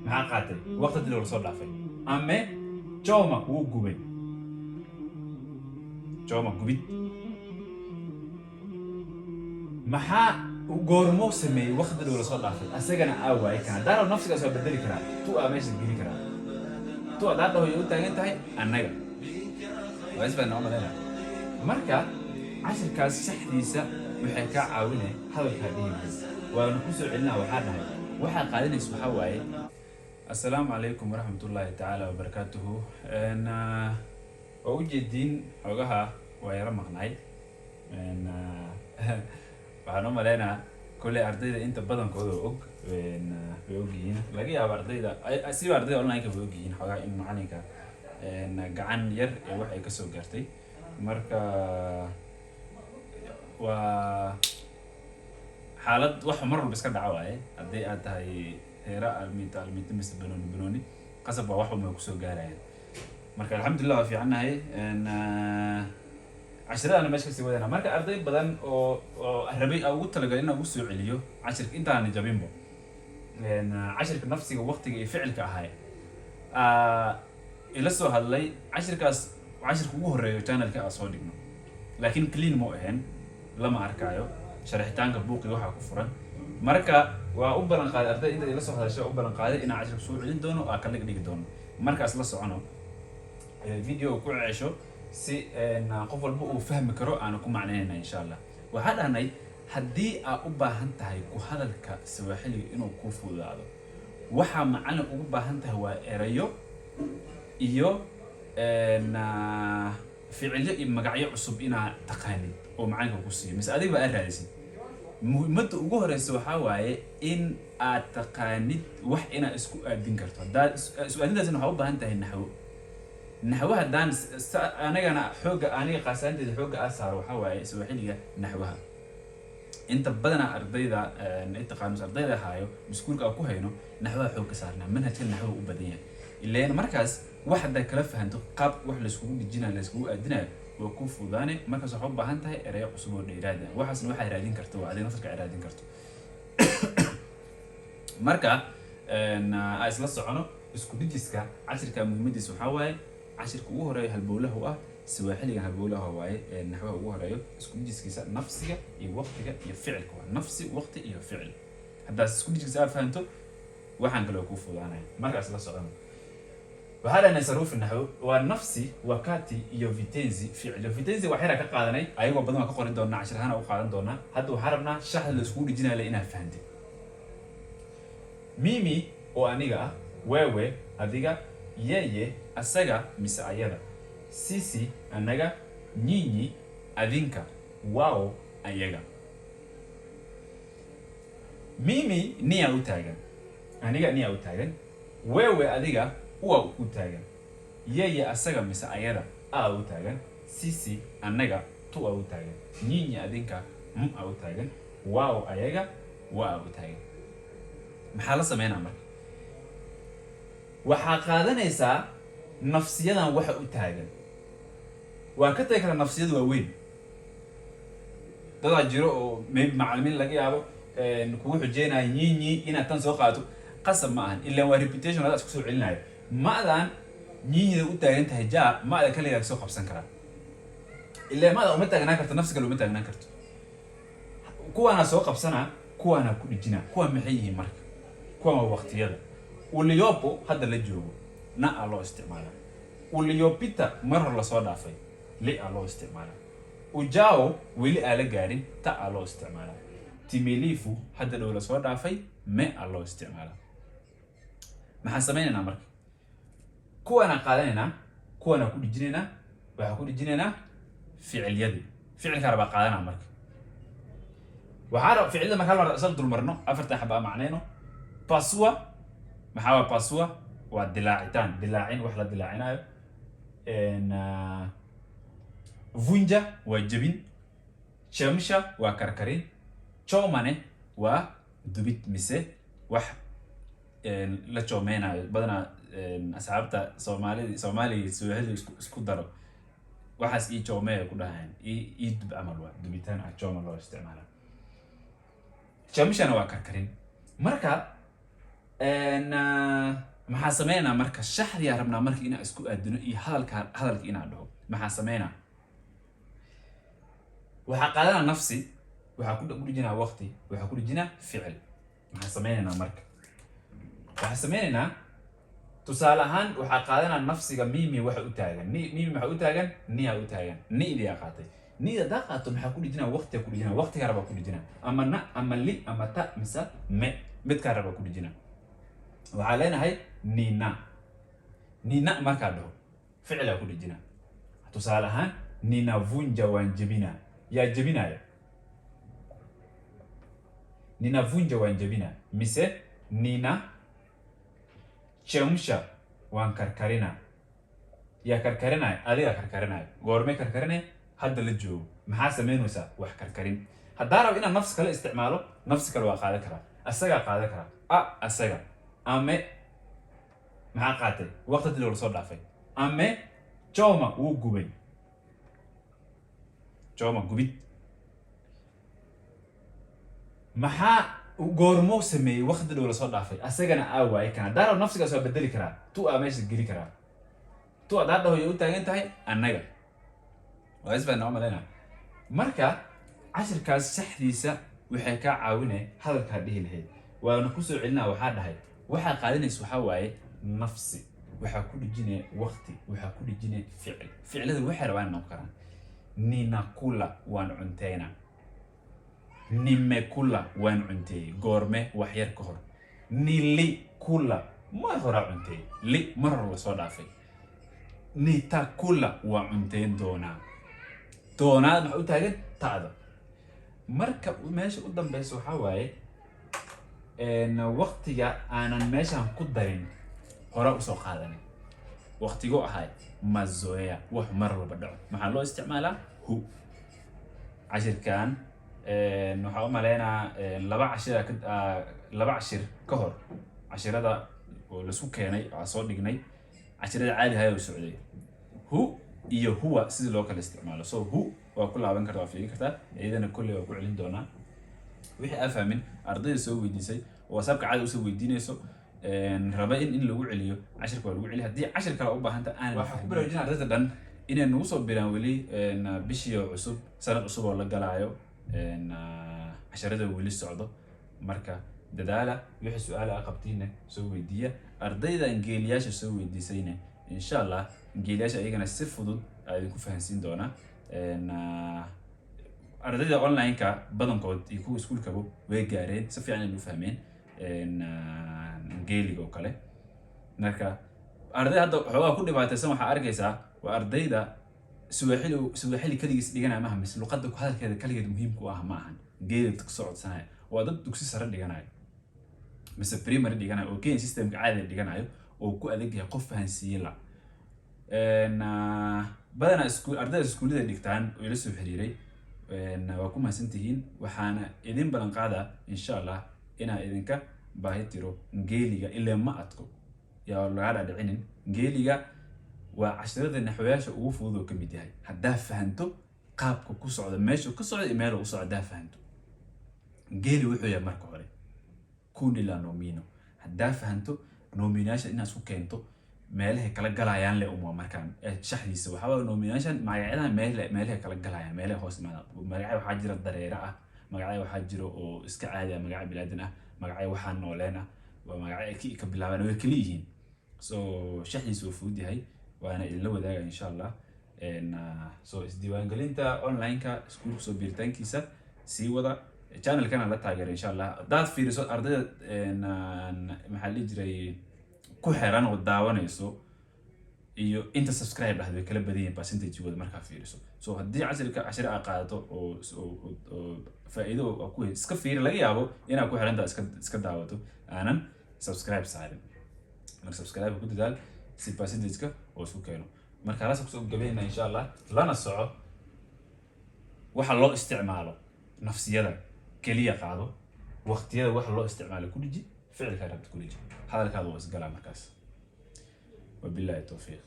Maxaa qaatay? Waqti dib lasoo dhaafay. Ame choma, wuu gubay. Choma, gubid. Maxaa goormuu sameeyey? Waqti dhow lasoo dhaafay. Asagana aa waayay kan. Haddaan rabo nafsigaas waa bedeli karaa, tu aa meesha geli karaa. Tu haddaan dhaho, yay u taagan tahay? Annaga. Waa isbaa noo maleyna. Marka cashirkaas saxdiisa waxay kaa caawinay hadalkaa dhihi lahayd. Waana ku soo celinaa. Waxaa dhahay, waxaa qaadanaysa waxaa waaye. Assalaamu calaykum waraxmatullaahi tacaala wabarakaatuhu. Waa ujeediin, xoogaha waa yaro maqnaay. Waxaan u maleynaa kolley ardayda inta badankooda og way ogyihiin. Laga yaabo ardayda, siba ardayda online-ka, way ogyihiin xoogaha in macalinka gacan yar ee wax ay kasoo gaartay. Marka waa xaalad wax mar walba iska dhaca waaye. Haddii aad tahay heera almiito almiito mise banooni banooni, qasab waa wax walba ay kusoo gaarayaan. Marka alxamdulillah, waa fiicannahay. Cashiradana meesha kasii wadana. Marka arday badan oo rabay ugu talagalay inaan ugu soo celiyo cashirka intaana jabinbo, cashirka nafsiga, waqtiga iyo ficilka ahay, ila soo hadlay. Cashirkaas cashirka ugu horeeyo channelka aan soo dhigno, laakiin clean mu ahayn, lama arkaayo sharxitaanka, buuqi waxaa ku furan. Marka waa u ballan qaaday arday inta ila soo hadashay, u ballan qaaday inaan cashirka soo celin doono oo aan kala dhigi doono. Markaas la socono, video ku cesho si qof walba uu fahmi karo aanu ku macnaynayna, insha Allah. Waxaa dhahnay, haddii aad u baahan tahay ku hadalka Sawaaxiliga inuu kuu fududaado, waxaa macallin ugu baahan tahay waa erayo iyo ficilyo iyo magacyo cusub inaad taqaanid oo macalinka ku siiyo mise adiga ba aad raadisid. Muhiimadda ugu horeysa waxaa waaye in aad taqaanid wax inaad isku aadin karto. Haddaad isku aadintaasina waxaa u baahan tahay naxwo. Naxwo haddaan anigana xoogga, aniga qaasaanteeda xoogga aa saaro waxaa waaye Sawaaxiliga naxwaha. Inta badanaa ardayda taqaano mise ardayda haayo iskuulka aan ku hayno, naxwaha xoogga saarnaa. Manhajka naxwaha u badan yahay ileen. Markaas wax haddaa kala fahanto qaab wax layskugu dhijinayo, layskugu aadinayo, waa kuu fududaane. Markaas waxaa u baahan tahay ereyo cusub oo dheeraad ah. Waxaasna waxaad raadin karto waa adiga naftarka aad raadin karto. Marka aan isla socono isku dhijiska cashirka. Muhiimadiisa waxaa waaye cashirka ugu horeeyo halbowlaha u ah Sawaaxiligan, halbowlaha waaye ee naxwaha ugu horeeyo. Isku dhijiskiisa nafsiga iyo waqtiga iyo ficilka waa nafsi, waqti iyo ficil. Haddaad isku dhijiskiisa aad fahanto, waxaan kaloo kuu fududaanaya. Marka isla socono, waxaa dhahnay sarufi naxwo waa nafsi, wakati iyo vitenzi, ficil. Vitenzi wax yaraa ka qaadanay, ayagoo badan waa ka qori doonaa, cashir ahaan u qaadan doonaa. Hadda waxaa rabnaa shaxda la iskugu dhijinayo inaad fahantid. Mimi oo aniga ah, wewe adiga, yeye asaga mise ayada, sisi anaga, nyinyi adinka, wao ayaga. Mimi niyaa u taagan, aniga niyaa u taagan. Wewe adiga, uwa u taagan. Yeye asaga mise ayada, a u taagan. Sisi anaga, tu a u taagan. Nyinyi adinka, m a u taagan. Wao ayaga, wa a u taagan. Maxaa la sameynaa marka? Waxaa qaadanaysaa nafsiyadan waxa u taagan. Waa ka tagi karaa nafsiyada waaweyn. Dadaa jiro oo maybe macalimiin laga yaabo kugu xujeynaya nyinyi inaad tan soo qaadato. Qasab ma ahan, ilaan waa repetition, adaa isku soo celinayo. Ma'dan nyinyida u taagan tahay, ja ma'da kaligaa soo qabsan karaa, ilaa ma'da uma taagnaan karto, nafsi kale uma taagnaan karto. Kuwaana soo qabsanaa, kuwaana ku dhijinaa. Kuwaan maxay yihiin marka? Kuwaan waa waqtiyada. Uliopo, hadda la joogo, na a loo isticmaalaa. Uliopita, mar hor lasoo dhaafay, li a loo isticmaalaa. Ujao, weli aa la gaarin, ta a loo isticmaalaa. Timilifu, hadda dhow lasoo dhaafay, me a loo isticmaalaa. Maxaan sameynaynaa marka? Kuwaanaan qaadanaynaa, kuwaanaan ku dhijinaynaa. Waxaan ku dhijinaynaa ficilyadii. Ficilkaa rabaa qaadanaa. Marka waxaa raba ficilada marka hal mar isla dulmarno, afartan xaba macnayno. Pasua maxaa waa? Pasua waa dilaacitaan, dilaacin, wax la dilaacinayo. Vunja waa jebin. Chemsha waa karkarin. Chomane waa dubid mise wax la joomeynayo. Badanaa asxaabta Soomaalida, Soomaaliga, Swahili isku daro, waxaas ii joomeeya ku dhahayan, ii dub camal, waa dubitaan ah choma loo isticmaala. Chemshana waa karkarin. Marka Maxaa sameynaa marka? Shaxdiyaa rabnaa marka inaan isku aadino iyo hadalka, hadalka inaan dhaho. Maxaa sameynaa? Waxaa qaadanaa nafsi, waxaa ku dhejinaa waqti, waxaa ku dhejinaa ficil. Maxaa sameynaynaa marka? Waxaa sameynaynaa, tusaale ahaan, waxaa qaadanaa nafsiga mimi. Waxa u taagan ni, mimi maxaa u taagan? Niyaa u taagan. Nidiyaa qaatay. Nida haddaa qaato, maxaa ku dhejinaa? Waqtiga ku dhejinaa. Waqtigaa rabaa ku dhejinaa, ama na ama li ama ta mise me, midkaa rabaa ku dhejinaa. Waxaa leenahay nina. Nina markaa dhaho, ficilaa ku dhejinaa. Tusaale ahaan, ninavunja, waan jebinaa. Yaa jebinaya? Ninavunja, waan jebinaa, mise nina chemsha, waan karkarinaa. Yaa karkarinaya? Adigaa karkarinaya. Goormay karkarinaya? Hadda la joogo. Maxaa samaynaysaa? Wax karkarin. Haddaa rabo inaan nafsi kale isticmaalo, nafsi kale waa qaadan karaa, asagaa qaadan karaa. A asaga ame maxaa qaatay? Waqti dib lasoo dhaafay. Ame choma, wuu gubay. Choma, gubid. Maxaa goormuu sameeyey? Waqti dhow lasoo dhaafay. Asagana aa waaye kan. Haddaa rabo nafsigaas waa bedeli karaa, tu aa meesha geli karaa. Tu haddaa dhaho, yay u taagan tahay? Annaga. Waa isbaa noo malaynaa. Marka cashirkaas saxdiisa waxay kaa caawinay hadalkaa dhihi lahayd. Waana kusoo celinaa. Waxaa dhahay, waxaa qaadanaysa waxaa waaye nafsi, waxaa ku dhejinaya waqti, waxaa ku dhejinaya ficil. Ficilada waxay rabaan noqon karaan. Ninakula, waan cunteynaa. Nimekula, waan cunteeyey. Goorme? Wax yar ka hor. Nilikula, mar horaa cunteeyey. Li, mar hor lasoo dhaafay. Nitakula, waa cunteyn doonaa. Doonaa maxaa u taagan? Ta'da. Marka meesha u dambeysa waxaa waaye waqtiga aanan meeshan ku darin, hore usoo qaadanin. Waqtigu ahay mazoea, wax mar walba dhaco. Maxaa loo isticmaalaa? Hu. Cashirkan waxaa u maleynaa laba cashir ka hor, cashirada oo laisku keenay waxaa soo dhignay cashirada caadi ahay oo socday, hu iyo huwa sidii loo kala isticmaalo. So hu waa ku laaban kartaa, waa fiirin kartaa. Iyadana kolley waa ku celin doonaa. Wixii aa fahmin, ardayda soo weydiisay oo WhatsAppka caadi usoo weydiinayso, raba in lagu celiyo cashirka, waa lagu celiyo. Haddii cashir kale u baahanta aanan, waxaan ku baraarujinaa ardayda dhan inay nagu soo biraan weli bishii oo cusub, sanad cusub oo la galaayo, casharada weli socdo. Marka dadaala. Wixii su-aal aa qabtiinna soo weydiiya. Ardayda ngeeliyaasha soo weydiisayna, insha Allah ngeeliyaasha iyagana si fudud aa idinku fahansiin doonaa. Ardayda online-ka badankood iyo kuwa iskuulkaba way gaareen, si fiican ay u fahmeen ngeeliga oo kale. Marka arday hadda xoogaa ku dhibaataysan waxaa arkaysaa waa ardayda Suwaaxili. Suwaaxili kaligiis dhiganaya maaha, mise luqadda ku hadalkeeda kaligeed muhiimku ah ma ahan. Geeli kasoo codsanaya waa dad dugsi sare dhiganayo mise primary dhiganayo oo Kenya systemka caadiga dhiganayo oo ku adag yahay qof fahansiiye la. Badanaa iskuul ardayda iskuullada dhigtaan oo ila soo xiriiray, waa ku mahadsantihiin. Waxaana idin ballan qaadaa, insha Allah, inaa idinka baahi tiro ngeeliga. Ilaa ma adko, yaa lagaa dhadhicinin. Ngeeliga waa casharada naxwayaasha ugu fudud oo ka mid yahay haddaa fahanto qaabka ku socda, meesha ku socda iyo meel u socda haddaa fahanto. Ngeeli wuxuu yahay marka hore kundi la nomino. Haddaa fahanto nominayaasha inaad isku keento, meelahay kala galayaan le uma. Markaan shaxdiisa waxaa waaye nominayaashan, magacyadan meelahay kala galayaan, meelahay hoos imaadaan. Magacyo waxaa jira dareere ah, magacyo waxaa jira oo iska caadi ah, magacyo bilaadan ah, magacyo waxaa nooleen ah, waa magacyo ay ka bilaabaan, way kala yihiin. So shaxdiisa waa fudud yahay, waana idinla wadaaga, insha Allah. So isdiiwaangelinta online-ka, iskuulka soo biiritaankiisa sii wada, channelkana la taageera, insha Allah. Haddaad fiiriso ardayda maxaa la dhihi jiray ku xiran oo daawanayso iyo inta subscribe dhahda, way kala badan yihiin percentage-gooda markaa fiiriso. So haddii cashirka cashire aad qaadato oo faa'iido oo ku iska fiiri, laga yaabo inaad ku xirantaa iska daawato, aanan subscribe saarin. Marka subscribe ku dadaal si percentage-ka oo isku keeno. Marka halaas kusoo gabayna, insha Allah. Lana soco waxa loo isticmaalo nafsiyada keliya qaado, waqtiyada waxa loo isticmaalo ku dhiji, ficilkaa rabta ku dhiji, hadalkaada waa isgalaa markaas. Wabillahi towfiiq.